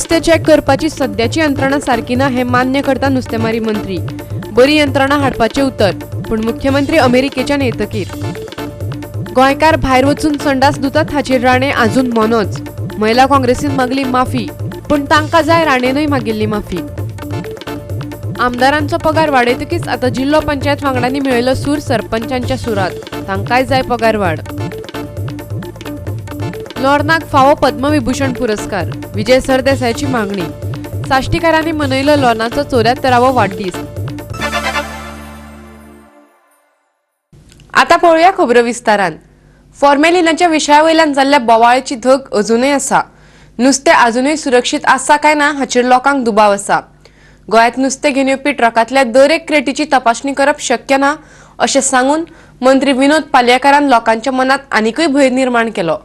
नुस्तें चॅक करपाची सद्याची यंत्रणा सारकी ना हें मान्य करता नुस्तेमारी मंत्री. बरी यंत्रणा हाडपाचें उतर, पूण मुख्यमंत्री अमेरिकेच्यान येतकीर. गोंयकार भायर वचून संडास धुतात हाचेर राणे आजून मोनोच. महिला काँग्रेसीन मागली माफी, पूण तांकां जाय राणेनूय मागिल्ली माफी. आमदारांचो पगार वाडयतकीच आतां जिल्लो पंचायत वांगड्यांनी मेळयलो सूर सरपंचांच्या सुरात, तांकांय जाय पगार वाड. लोर्नाक फावो पद्मविभूषण पुरस्कार, विजय सरदेसायाची मागणी. साश्टीकारांनी मनयलो लोर्नाचो 74वो वाडदीस. आता पळोवया खबरो विस्तारान. फॉर्मेलिनाच्या विशया वयल्यान जाल्ल्या बोवाळेची धग अजूनय आसा. नुस्तें अजुनय सुरक्षीत आसा काय ना हाचेर लोकांक दुबाव आसा. गोंयांत नुस्तें घेवन येवपी ट्रकांतल्या दर एक क्रेटीची तपासणी करप शक्य ना अशें सांगून मंत्री विनोद पालयेकारान लोकांच्या मनांत आनिकूय भंय निर्माण केलो.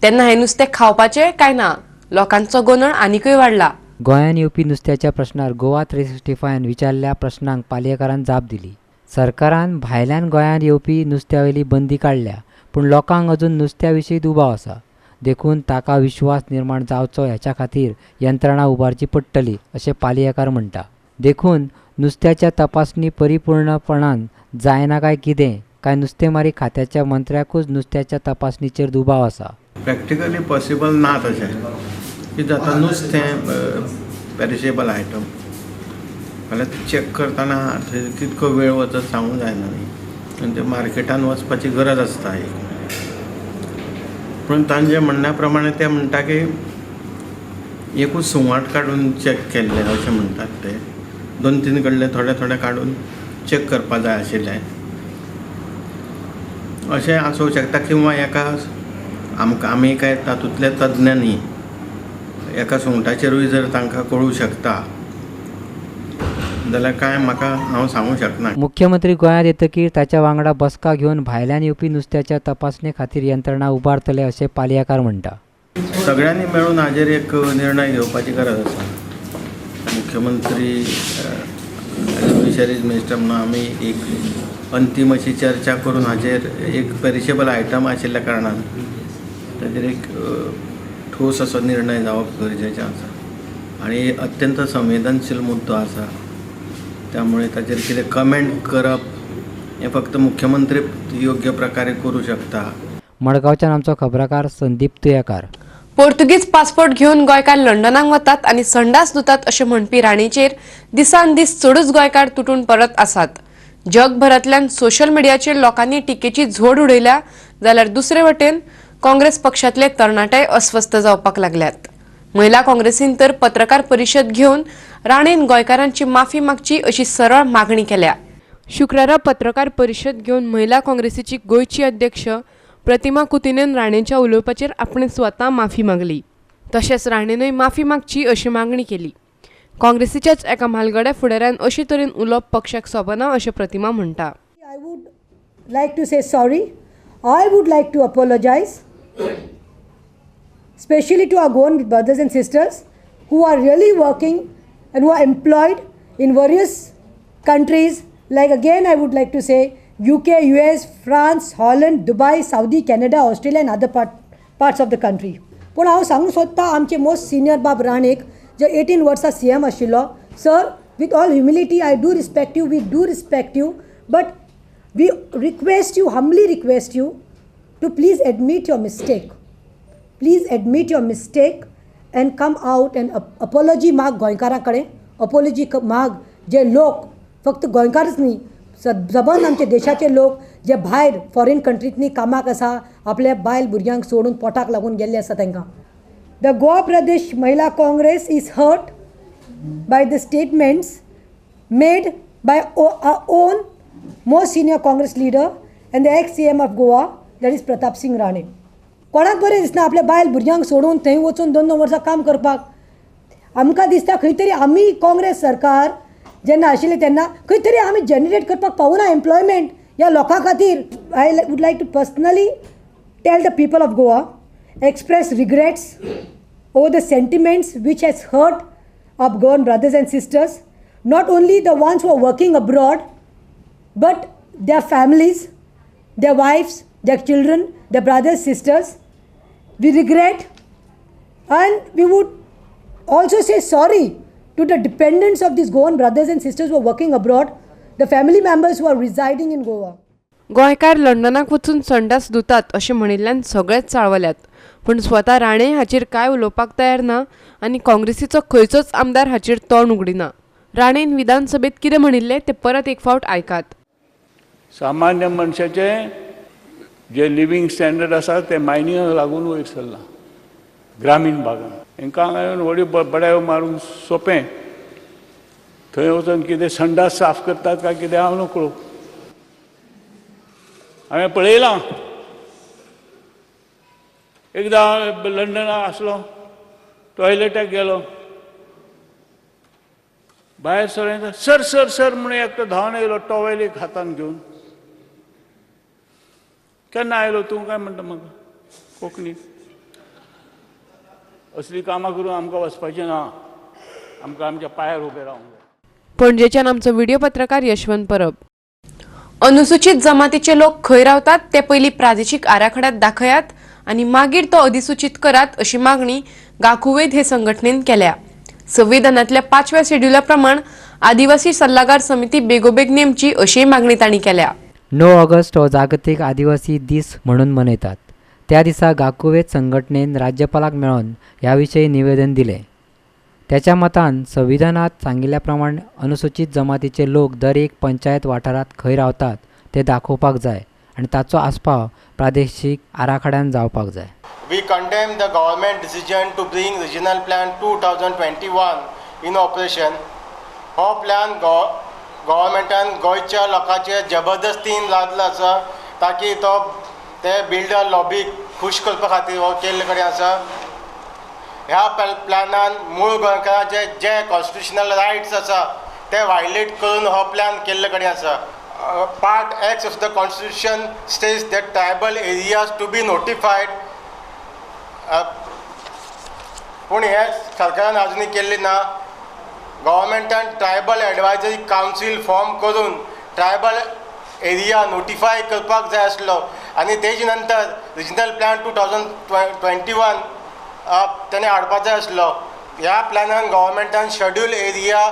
तेन्ना हें नुस्तें खावपाचें काय ना लोकांचो गोंदळ आनिकूय वाडला. गोंयांत येवपी नुस्त्याच्या प्रश्नार गोवा 365 विचारल्या प्रश्नांक पालयेकारान जाप दिली. सरकारान भायल्यान गोंयांत येवपी नुस्त्या वयली बंदी काडल्या, पूण लोकांक अजून नुस्त्या विशीं दुबाव आसा. देखून ताका विश्वास निर्माण जावचो ह्याच्या खातीर यंत्रणा उबारची पडटली अशें पालयेकार म्हणटा. देखून नुस्त्याच्या तपासणी परिपूर्णपणान जायना काय कितें काय नुस्तेमारी खात्याच्या मंत्र्याकूच नुस्त्याच्या तपासणीचेर दुबाव आसा. प्रॅक्टिकली पॉसिबल ना तशें कितें जाता, नुस्तें पेरिशेबल आयटम जाल्यार चॅक करतना थंय कितको वेळ वचत सांगूंक जायना न्ही, आनी ते मार्केटान वचपाची गरज आसता एक. पूण तांचे म्हणण्या प्रमाणे ते म्हणटा की एकूच सुंगट काडून चॅक केल्लें अशें म्हणटात ते. 2-3 कडले थोडे थोडे काडून चॅक करपा जाय आशिल्लें अशें आसूंक शकता. किंवा एका आमकां आमी काय तातूंतले तज्ञ न्ही, एका सुंगटाचेरूय जर तांकां कळूं शकता जाल्यार काय म्हाका हांव सांगूंक शकना. मुख्यमंत्री गोंयांत येतकीर ताच्या वांगडा बसका घेवन भायल्यान येवपी नुस्त्याच्या तपासणे खातीर यंत्रणा उबारतले अशें पालयेकार म्हणटा. सगळ्यांनी मेळून हाजेर एक निर्णय घेवपाची गरज आसा. मुख्यमंत्री फिशरीज मिनिस्टर म्हणून आमी एक अंतीम अशी चर्चा करून हाजेर एक पेरिशेबल आयटम आशिल्ल्या कारणान ताजेर एक ठोस असो निर्णय जावप गरजेचें आसा आनी अत्यंत संवेदनशील मुद्दो आसा. त्यामुळे ताजेर कितें कमेंट करप हें फक्त मुख्यमंत्री योग्य प्रकारे करूं शकता. मडगांवच्यान आमचो खबराकार संदीप तुयेकार. पोर्तुगीज पासपोर्ट घेवन गोंयकार लंडनाक वतात आनी संडास धुतात अशें म्हणपी राणेचेर दिसान दीस चडूच गोंयकार तुटून परत आसात. जगभरांतल्यान सोशल मिडियाचेर लोकांनी टिकेची झोड उडयल्या जाल्यार दुसरे वटेन काँग्रेस पक्षांतले तरणाटे अस्वस्थ जावपाक लागल्यात. महिला काँग्रेसीन तर पत्रकार परिशद घेवन राणेन गोंयकारांची माफी मागची अशी सरळ मागणी केल्या. शुक्रारा पत्रकार परिशद घेवन महिला काँग्रेसीची गोंयची अध्यक्ष प्रतिमा कुतिन्होन राणेच्या उलोवपाचेर आपणे स्वता माफी मागली. तशेंच राणेनूय माफी मागची अशी मागणी केली. काँग्रेसीच्याच एका म्हालगड्या फुडाऱ्यान अशे तरेन उलोवप पक्षाक सोबना अशें प्रतिमा म्हणटा. I would like to say sorry. I would like to apologize, especially to our Goan brothers and sisters who are really working and who are employed in various countries. Like again, I would like to say UK, US, France, Holland, Dubai, Saudi, Canada, Australia and other parts of the country. पूण हांव सांगूंक सोदतां आमचे most senior बाब राणेक जे 18 वर्सां CM आशिल्लो. Sir, with all humility I do respect you, we do respect you, but we request you, humbly request you to please admit your mistake. Please admit your mistake and come out and apology माग गोंयकारां कडेन, apology माग जे लोक फक्त गोंयकारच न्ही, सबंद आमचे देशाचे लोक जे भायर फॉरेन कंट्रींतनी कामाक आसा, आपल्या बायल भुरग्यांक सोडून पोटाक लागून गेल्ले आसा तांकां. The Goa Pradesh Mahila Congress is hurt by the statements made by our own most senior Congress leader and the ex-CM of Goa, that is Pratap Singh Rane. कोणाक बरें दिसना आपल्या बायल भुरग्यांक सोडून थंय वचून 2-2 वर्सां काम करपाक. आमकां दिसता खंय तरी आमी काँग्रेस सरकार जेन्ना आशिल्लें तेन्ना खंय तरी आमी जनरेट करपाक पावना एम्प्लॉयमेंट ह्या लोकां खातीर. I would like to personally tell the people of Goa, express regrets over the sentiments which has hurt our Goan brothers and sisters, not only the ones who are working abroad, but their families, their wives, their children, their brothers, sisters. We regret, and we would also say sorry to the dependents of these Goan brothers and sisters who are working abroad, the family members who are residing in Goa. गोंयकार लंडनाक वचून संडास धुतात अशें म्हणिल्ल्यान सगळेच चाळवल्यात, पूण स्वता राणे हाचेर कांय उलोवपाक तयार ना आनी काँग्रेसीचो खंयचोच आमदार हाचेर तोंड उगडिना. राणेन विधानसभेत कितें म्हणिल्लें तें परत एक फावट आयकात. सामान्य मनशाचें जे लिवींग स्टँडर्ड आसा तें मायनिंगाक लागून वयर सरलां. ग्रामीण भागान हांकां हांगा येवन व्हडल्यो बडायो मारूंक सोंपें. थंय वचून कितें संडास साफ करतात काय कितें हांव नकळो. हांवें पळयलां, एकदां हांव लंडनाक आसलो, टॉयलेटाक गेलो, भायर सरलें, सर सर सर म्हणून एकटो धांवन येयलो टॉवेल एक हातान घेवन. केन्ना आयलो तूं काय म्हणटा म्हाका कोंकणी. असली कामां करून आमकां वचपाचें ना, आमकां आमच्या पांयार उबें रावंक जाय. पणजेच्यान आमचो व्हिडिओ पत्रकार यशवंत परब. अनुसूचित जमातीचे लोक खंय रावतात ते पयलीं प्रादेशीक आराखड्यात दाखयात आनी मागीर तो अधिसूचित करात अशी मागणी गाकुवेद हे संघटनेन केल्या. संविधानांतल्या 5व्या शेड्युला प्रमाण आदिवासी सल्लागार समिती बेगोबेग नेमची अशीय मागणी तांणी केल्या. 9 ऑगस्ट हो जागतीक आदिवासी दीस म्हणून मनयतात. त्या दिसा गाकुवेद संघटनेन राज्यपालाक मेळोवन ह्या विशयी निवेदन दिलें. त्याच्या मतान संविधानात सांगिल्ल्या प्रमाण अनुसूचित जमातीचे लोक दर एक पंचायत वाठारांत खंय रावतात ते दाखोवपाक जाय आनी ताचो आस्पाव प्रादेशीक आराखड्यान जावपाक जाय. We condemn the government decision to bring Regional Plan 2021 in operation. हो प्लॅन गव्हर्मेंटान गोंयच्या लोकांचेर जबरदस्तीन लादलो आसा, ताकी तो ते बिल्डर लॉबीक खूश करपा खातीर हो केल्ले कडेन आसा. ह्या प्लॅनान मूळ गोंयकारांचे जे कॉन्स्टिट्युशनल रायट्स आसा ते वायलेट करून हो प्लॅन केल्ले कडेन आसा. Part X of the constitution states that tribal areas to be notified, पूण हें सरकारान अजुनूय केल्लें ना. गव्हर्मेंटान ट्रायबल एडवायजरी कावन्सील फॉर्म करून ट्रायबल एरिया नोटिफाय करपाक जाय आसलो आनी तेजे नंतर रिजनल प्लॅन 2021 तेणें हाडपाक जाय आसलो. ह्या प्लॅनान गव्हर्मेंटान शेड्यूल एरिया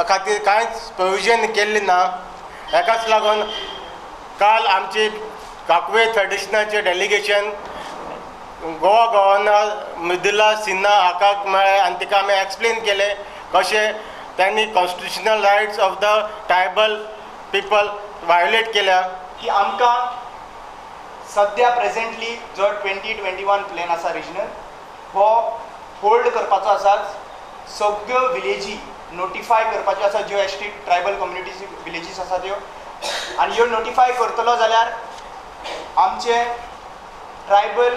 खातीर कांयच प्रोविजन केल्लें ना. हेकाच लागून काल आमची गाकुवेद फेडरेशनाचें डेलिगेशन गोवा गव्हर्नर मृदुला सिन्हा हाका मेळ्ळें आनी तिका आमी एक्सप्लेन केलें कशें त्यांनी constitutional rights of the tribal people violate केल्या. की आमकां सद्या प्रेजेंटली जो 2021 प्लॅन आसा रिजनल हो होल्ड करपाचो आसा. सगळ्यो विलेजी नोटिफाय करपाच्यो आसा, ज्यो S T tribal communities villages आसा त्यो, आनी ह्यो नोटिफाय करतलो जाल्यार आमचे ट्रायबल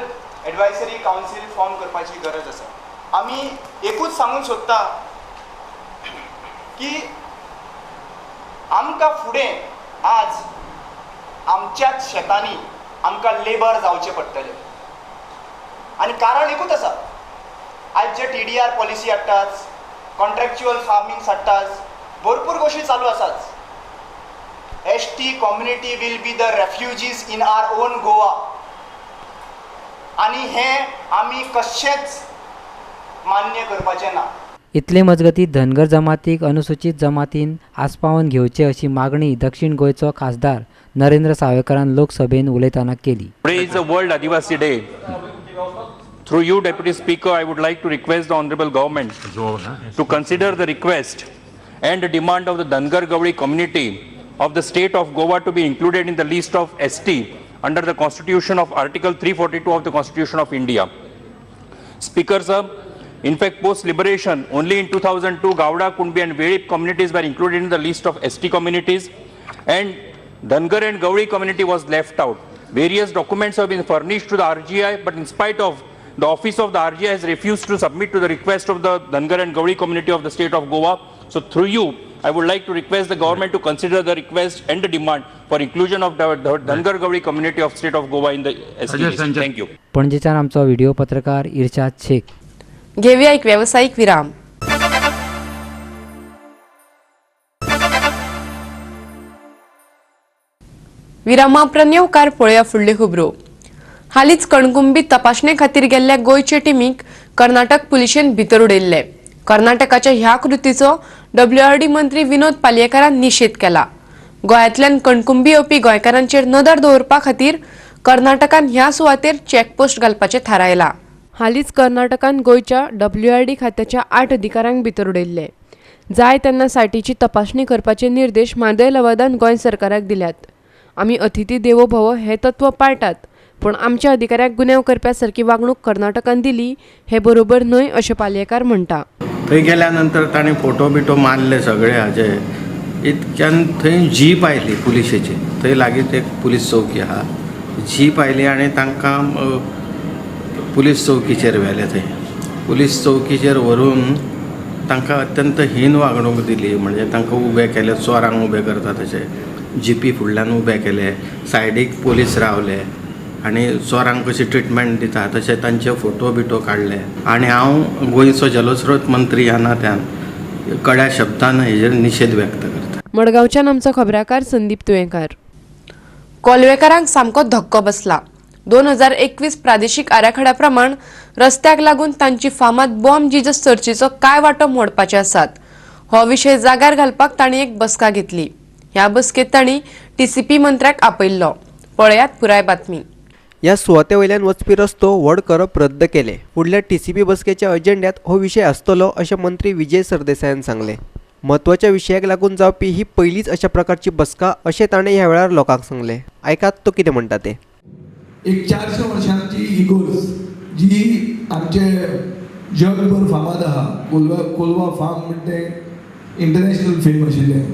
एडवायजरी कावन्सील फॉर्म करपाची गरज आसा. आमी एकूच सांगूंक सोदता की आमकां फुडें आज आमच्याच शेतांनी आमकां लेबर जावचें पडटलें आनी कारण एकूच आसा, आज जे TDR policy हाडटात, कॉन्ट्रॅक्च्युअल फार्मींग हाडटात, भरपूर गोश्टी चालू आसात. ST community will be the refugees in our own Goa आनी हें आमी कशेंच मान्य करपाचें ना. इतले मजगती धनगर जमातीक अनुसूचित जमातीन आस्पावन घेवचे अशी मागणी दक्षिण गोंयचो खासदार नरेंद्र सावयकारान लोकसभेन उलयतना केली. Today is the World Adivasi Day. Through you, Deputy Speaker, I would like to request the Honorable Government to consider the request and the demand of the Dhangar Gavli community of the state of Goa to be included in the list of ST under the Constitution of Article 342 of the Constitution of India. Speaker sir, in fact, post-liberation, only in 2002, Gowda, Kunbi and Velip communities were included in the list of ST communities and Dhangar and Gavli community was left out. Various documents have been furnished to the RGI, but in spite of the office of the RGI has refused to submit to the request of the Dhangar and Gavli community of the state of Goa. So through you, I would like to request the government to consider the request and the demand for inclusion of the Dhangar Gavli community of state of Goa in the ST list. Thank you. पणजेच्यान आमचो video पत्रकार इर्शाद शेख. घेऊया एक व्यावसायिक विराम. विरामा उपरांत येवकार पळोवया फुडल्यो खबरो. हालींच कणकुंबी तपासणे खातीर गेल्ल्या गोंयचे टिमीक कर्नाटक पुलिशेन भितर उडयल्ले. कर्नाटकाच्या ह्या कृतीचो डब्ल्यूआरडी मंत्री विनोद पालयेकारान निशेध केला. गोंयांतल्यान कणकुंबी येवपी गोंयकारांचेर नदर दवरपा खातीर कर्नाटकान ह्या सुवातेर चॅकपोस्ट घालपाचें थारायलां. हालींच कर्नाटकान गोंयच्या डब्ल्यूआरडी खात्याच्या 8 अधिकाऱ्यांक भितर उडयल्ले. जाय तेन्ना सायटीची तपासणी करपाचे निर्देश म्हादय लवादान गोंय सरकाराक दिल्यात. आमी अतिथी देवो भव हें तत्व पाळटात, पूण आमच्या अधिकाऱ्यांक गुन्यांव करप्या सारकी वागणूक कर्नाटकान दिली हें बरोबर न्हय अशें पालयेकार म्हणटा. थंय गेल्या नंतर ताणें फोटो बिटो मारले सगळे हाजे. इतक्यान थंय जीप आयली पुलिशेची. थंय लागींच एक पुलीस चौकी आहा. जीप आयली आनी तांकां पुलीस चौकीचेर व्हेले. थंय पुलीस चौकीचेर व्हरून तांकां अत्यंत हीन वागणूक दिली. म्हणजे तांकां उबे केले, चोरांक उबे करता तशे जिपी फुडल्यान उबे केले, सायडीक पोलीस रावले आनी चोरांक कशी ट्रिटमेंट दिता तशे तांचे फोटो बिटो काडले. आनी हांव गोंयचो जलस्रोत मंत्री ह्या नात्यान कड्या शब्दान हेजेर निशेध व्यक्त करता. मडगांवच्यान आमचो खबराकार संदीप तुयेंकार. कोलवेकारांक सामको धक्को बसला. 2021 प्रादेशीक आराखड्या प्रमाण रस्त्याक लागून तांची फामाद बॉम्ब जीजस चर्चीचो कांय वांटो मोडपाचे आसात. हो विशय जाग्यार घालपाक तांणी एक बसका घेतली. ह्या बसकेत तांणी टीसीपी मंत्र्याक आपयल्लो. पळयात पुराय बातमी. ह्या सुवाते वयल्यान वचपी रस्तो व्हड करप रद्द केले. फुडल्या टीसीपी बसकेच्या अजेंड्यात हो विशय आसतलो अशें मंत्री विजय सरदेसायान सांगलें. म्हत्वाच्या विशयाक लागून जावपी ही पयलीच अशा प्रकारची बसका अशें ताणें ह्या वेळार लोकांक सांगलें. आयकात तो कितें म्हणटा तें. एक 400 वर्षांची इगोर्ज जी आमचे जगभर फामाद आहा. कोलवा फार्म म्हणटे इंटरनॅशनल फेम आशिल्लें.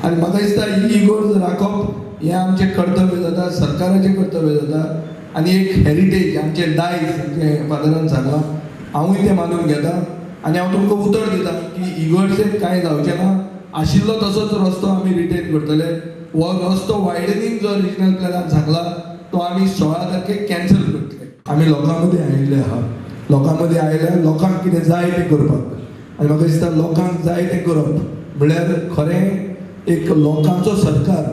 आनी म्हाका दिसता ही इगोर्ज राखप हें आमचें कर्तव्य जाता, सरकाराचें कर्तव्य जाता आनी एक हेरिटेज आमचें दायज आमचें फादरान सांगलां, हांवूय तें मानून घेता आनी हांव तुमकां उतर दिता की इगोर्जेक कांय जावचें ना. आशिल्लो तसोच रस्तो आमी रिटेन करतले. हो रस्तो वायडनींग जो रिजनल प्लॅनान सांगला तो आमी 16 तारखेक कॅन्सल करतले. आमी लोकां मदीं आयिल्ले आहा, लोकां मदीं आयल्यार लोकांक कितें जाय तें करपाक. आनी म्हाका दिसता लोकांक जाय तें करप म्हळ्यार खरें एक लोकांचो सरकार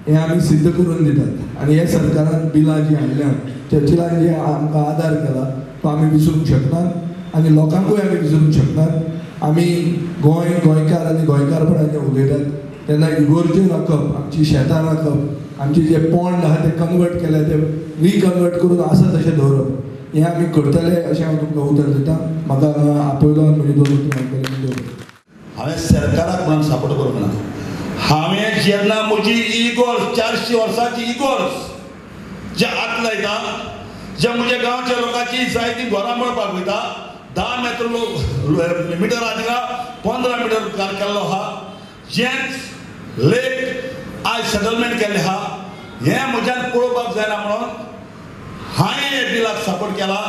हें आमी सिद्ध करून दितात. आनी ह्या सरकारान बिलां जीं हाडल्यात, चर्चिलान जे आमकां आदार केला तो आमी विसरूंक शकनात आनी लोकांकूय आमी विसरूंक शकनात. आमी गोंय, गोंयकार आनी गोंयकारपणाचें उलयतात तेन्ना इगोर्ज्यो राखप, आमची शेतां राखप, आमचे जे पोंड आहा ते कन्वर्ट केले ते रिकन्वर्ट करून आसा तशें दवरप हें आमी करतले अशें हांव तुमकां उतर दिता. म्हाका आपयलो आनी म्हजी दोन उतरां आयकली. हांवें सरकाराक म्हणून सपोर्ट करूंक ना. हांवें जेन्ना म्हजी इगोर्ज 400 वर्सांची इगोर्ज जे हात लायता, जे म्हज्या गांवच्या लोकांची जाय ती घरां मेळपाक वयता, 10 मेटर लोक मिटर आहा थिंगा 15 मिटर केल्लो आहा, जेंच लेक आयज सेटलमेंट केल्लें आहा, हें म्हज्यान पळोवपाक जायना म्हणून हांवें हे बिलाक सपोर्ट केला.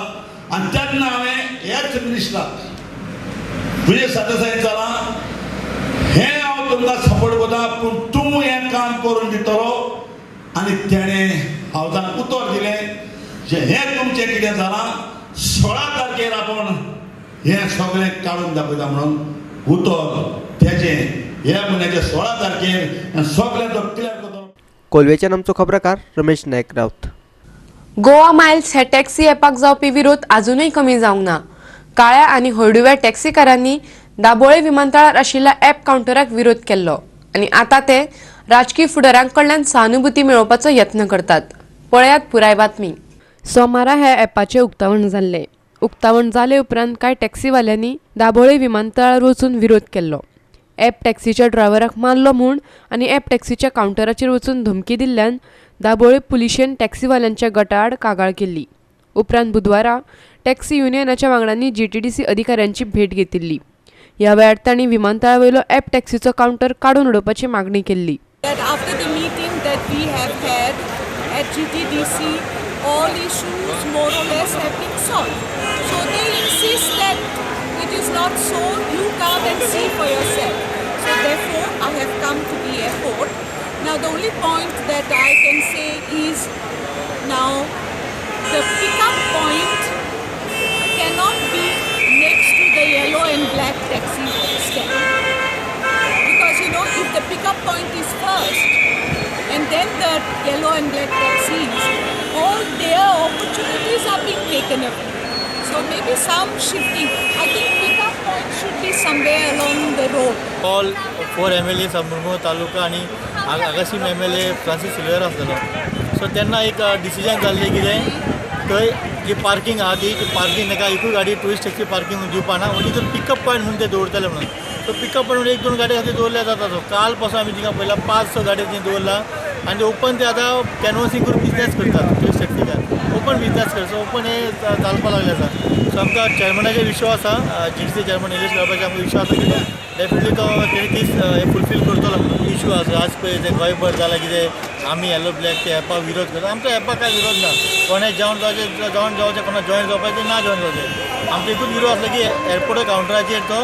आनी तेन्ना हांवें ह्याच मिनिस्टराक विजय सरदेसाय जालां हें हांव तुमकां सपोर्ट करता, पूण तूं हें काम करून दितलो. आनी तेणें हावजान उतर दिलें जे हें तुमचें कितें जालां 16 तारखेर आपूण हें सगळें काडून दाखयता म्हणून उतर तेजें ह्या म्हयन्याच्या 16 तारखेर सगळें तो क्लियर करतलो. कोलवेच्यान आमचो खबराकार रमेश नायक रावत. गोवा मायल्स हे टॅक्सी ॲपाक जावपी विरोध अजूनय कमी जावंक ना. काळ्या आनी हळडुव्या टॅक्सीकारांनी दाबोळे विमानतळार आशिल्ल्या ॲप कावंटराक विरोध केल्लो आनी आतां ते राजकी फुडाऱ्यां कडल्यान सहानुभूती मेळोवपाचो यत्न करतात. पळयात पुराय बातमी. सोमारा ह्या ॲपाचें उक्तावण जाल्लें. उक्तावण जाले उपरांत कांय टॅक्सीवाल्यांनी दाबोळे विमानतळार वचून विरोध केल्लो. ॲप टॅक्सीच्या ड्रायव्हराक मारलो म्हूण आनी ॲप टॅक्सीच्या कावंटराचेर वचून धमकी दिल्ल्यान दाबोळे पुलिशेन टॅक्सीवाल्यांच्या गटाआड कागाळ केल्ली. उपरांत बुधवारा टॅक्सी युनियनाच्या वांगड्यांनी जीटीडीसी अधिकाऱ्यांची भेट घेतिल्ली. ह्या वेळार तांणी विमानतळा वयलो ॲप टॅक्सीचो कावंटर काडून उडोवपाची मागणी केल्ली. After the meeting that we have had at GTDC, all issues more or less have been solved. So they insist that it is not so, you come and see for yourself. So therefore I have come to the airport. Now the only point that I can say is now the pickup point cannot be next to the yellow and black taxi stand. Because you know, if the pickup point is first and then the yellow and black taxis, all their opportunities are being taken away. So maybe some shifting. I think pickup point should be somewhere along the road. All 4 MLA Murmgaon taluka आनी Agassaim MLA Francis Silveira आसलेलो. So तेन्ना एक decision जाल्लें कितें थंय जी parking आहा ती पार्किंग ताका एकूय गाडी ट्युरिस्ट टॅक्सी पार्किंग दिवपा ना, ओन्ली तर पिकअप पॉयंट म्हणून ते दवरतले म्हणून. सो पिकअप पॉयंट म्हणून 1-2 गाडी खातीर दवरल्या जाता. सो काल पासून आमी थिंगा पयला 5-6 गाडी थंय दवरला आनी ओपन ते आतां कॅनवसिंग करून बिजनेस करतात. ट्युरिस्ट टॅक्सीकार ओपन बिजनेस करता. सो ओपन हे चालपाक लागले आसा. सो आमकां चॅरमॅनाचेर विश्वास आसा, GDC chairman Nilesh गाबाचेर आमकां विश्वास आसा की डेफिनेटली तो तेणी तीच फुलफील करतलो म्हणून. इशू आसा आज पळय ते गोंयभर जालां कितें आमी येलो ब्लॅक ते एपाक विरोध करता. आमचो एपाक कांय विरोध ना, कोणें जॉइन जावचें जॉइन जावचें, कोणा जॉइन जावपाचें ना जॉइन जावचें. आमचो एकूच विरोध आसलो की एअरपोर्ट कावंटराचेर तो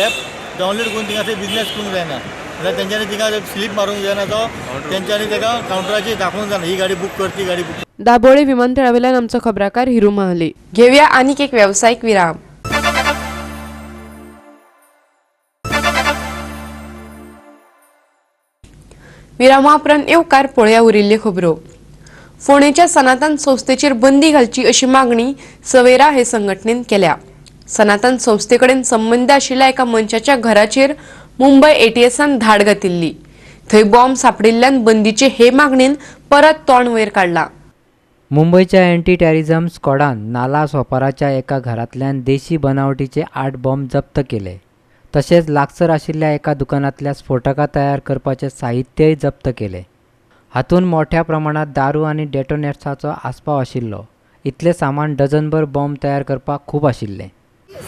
एप डावनलोड करून थिंगा बिजनेस करूंक जायना, म्हणल्यार तेंच्यांनी थिंगा स्लीप मारूंक जायना, तो तेंच्यांनी ताका कावंटराचेर दाखोवंक जायना ही गाडी बूक कर ती गाडी बूक. दाबोळे विमानतळावेल्यान आमचो खबराकार हिरू महाले. घेवया आनीक एक वेवसायीक विराम. विरामा उपरांत येवकार पळया उरिल्ल्यो खबरो. फोंडेच्या सनातन संस्थेचेर बंदी घालची अशी मागणी सवेरा हे संघटनेन केल्या. सनातन संस्थेकडेन संबंद आशिल्ल्या एका मनशाच्या घराचेर मुंबय एटीएसान धाड घातिल्ली. थंय बॉम्ब सापडिल्ल्यान बंदीचे हे मागणेन परत तोंड वयर काडला. मुंबयच्या अँटी टेररिझम स्क्वॉडान नाला सोपाराच्या एका घरांतल्यान देशी बनावटीचे 8 बॉम्ब जप्त केले. तशेंच लागसर आशिल्ल्या एका दुकानांतल्या स्फोटकां तयार करपाचें साहित्यय जप्त केलें. हातूंत मोठ्या प्रमाणांत दारू आनी डेटोनेट्साचो आस्पाव आशिल्लो. इतलें सामान डझनभर बॉम्ब तयार करपाक खूब आशिल्लें.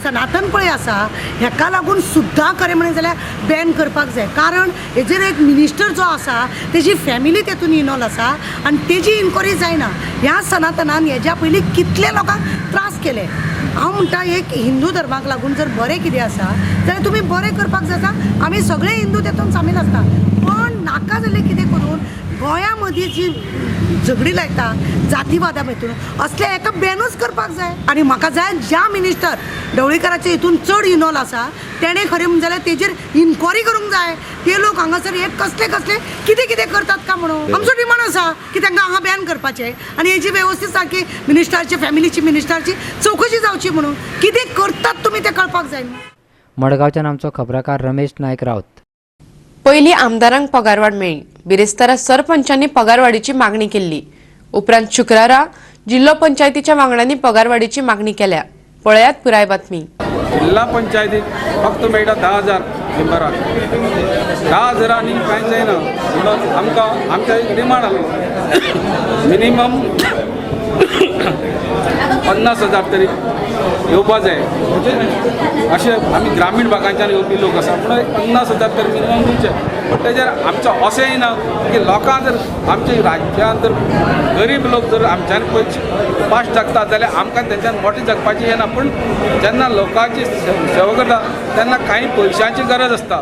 सनातन पळय आसा हेका लागून सुद्दां खरें म्हणलें जाल्यार बॅन करपाक जाय, कारण हेजेर एक मिनिस्टर जो आसा तेजी फॅमिली तेतून इनवॉल्व आसा आनी तेजी इन्क्वायरी जायना. ह्या सनातनान हेज्या पयलीं कितले लोकांक त्रास केले. हांव म्हणटा एक हिंदू धर्माक लागून जर बरें कितें आसा जाल्यार तुमी बरें करपाक जाता, आमी सगळे हिंदू तेतून सामील आसता. पण नाका जाल्लें कितें करून गोंया मदीं जी झगडी लायता जातीवादा भितून असले हेका बॅनूच करपाक जाय. आनी म्हाका जाय ज्या मिनिस्टर ढवळीकाराचे हितून चड इनवॉल्व आसा तेणें खरें म्हणून जाल्यार तेजेर इन्क्वायरी करूंक जाय. ते लोक हांगासर हे कसले कसले कितें कितें करतात काय म्हणून आमचो डिमांड आसा की तांकां हांगा बॅन करपाचें आनी हेजी वेवस्थीत सारकी मिनिस्टराची फॅमिलीची मिनिस्टराची चवकशी जावची म्हणून. कितें करतात तुमी तें कळपाक जाय. मडगांवच्यान आमचो खबराकार रमेश नायक राऊत. पयलीं आमदारांक पगारवाड मेळ्ळी. बिरेस्तारा सरपंचांनी पगारवाडीची मागणी केल्ली. उपरांत शुक्रारा जिल्हो पंचायतीच्या वांगड्यांनी पगारवाडीची मागणी केल्या. पळयात पुराय बातमी. जिल्हा पंचायतीक फक्त मेळटा 10,000 मेंबराक, 10,000 आनी कांय जायना म्हणून आमकां आमच्या एक डिमांड आसलो मिनिमम 50,000 तरी येवपा जाय. म्हणजे अशें आमी ग्रामीण भागांच्यान येवपी लोक आसा म्हणून 50,000 तरी मिनिमम दिवचे. पण तेजेर आमचें अशेंय ना की लोकांक जर आमच्या राज्यांत जर गरीब लोक जर आमच्यान पयशे पाश जगतात जाल्यार आमकां तेंच्यान मोठें जगपाचें येना. पूण जेन्ना लोकांची सेवा करता तेन्ना कांय पयशांची गरज आसता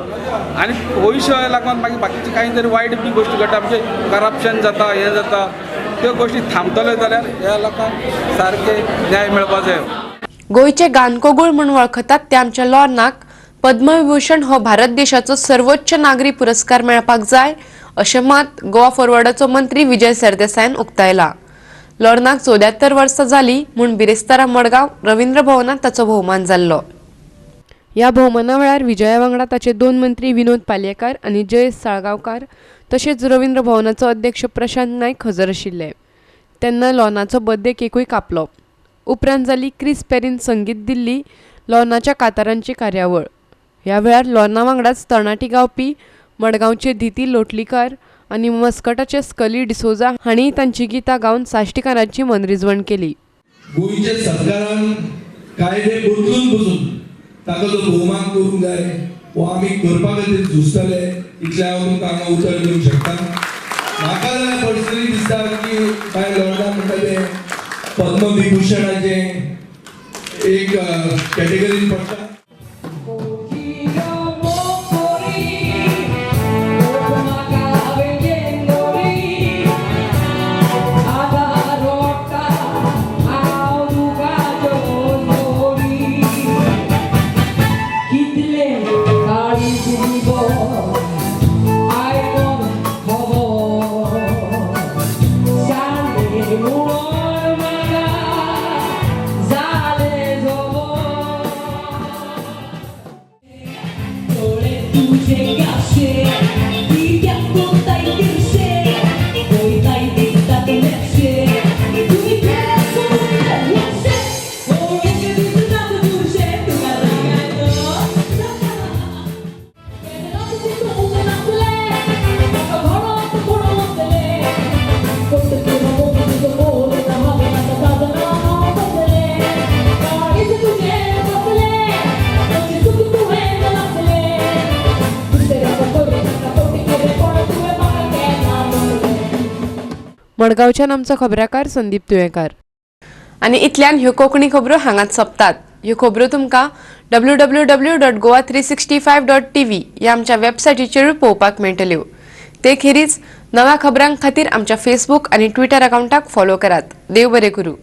आनी पयशे लागून मागीर बाकीची कांय तरी वायट बी गोश्टी घडटा, म्हणजे करप्शन जाता, हें जाता. त्यो गोश्टी थांबतल्यो जाल्यार ह्या लोकांक सारके न्याय मेळपा जाय. गोंयचे गानकोगूळ म्हूण वळखतात ते आमच्या लोर्नाक पद्मविभूषण हो भारत देशाचो सर्वोच्च नागरी पुरस्कार मेळपाक जाय अशें मत गोवा फॉरवर्डाचो मंत्री विजय सरदेसायान उक्तायला. लोर्नाक 74 वर्सां जाली म्हूण बिरेस्तारा मडगांव रवींद्र भवनांत ताचो भोवमान जाल्लो. ह्या भोवमाना वेळार विजया वांगडा ताचे 2 मंत्री विनोद पालयेकार आनी जयेश साळगांवकार तशेंच रवींद्र भवनाचो अध्यक्ष प्रशांत नायक हजर आशिल्ले. तेन्ना लोर्नाचो बर्थडे केकूय कापलो. उपरांत जाली क्रिस पेरीन संगीत दिल्ली लोर्नाच्या कातारांची कार्यावळ. ह्या वेळार लोर्ना वांगडाच तरणाटी गावपी मडगांवचे धिती लोटलीकार आनी मस्कटाचे स्कली डिसोजा हांणी तांची गितां गावन साश्टीकारांची मनरिजवण केली. गोंयच्या सरकारान कायदे बदलून बसून ताका जो भोवमान करूंक जाय हो आमी करपा खातीर झुजतले इतलें हांव तुमकां हांगा उतर दिवंक शकता. म्हाका जाल्यार पर्सनली दिसता की कांय लोर्ना म्हणटा तें पद्मविभूषणाचें एक कॅटेगरीन पडटा. मडगांवच्यान आमचो खबराकार संदीप तुयेंकार. आनी इतल्यान ह्यो कोंकणी खबरो हांगाच सोंपतात. ह्यो खबरो तुमकां www.goa365.tv ह्या आमच्या वेबसायटीचेरूय पळोवपाक मेळटल्यो. ते खेरीज नव्या खबरां खातीर आमच्या फेसबूक आनी ट्विटर अकावंटाक फॉलो करात. देव बरें करूं.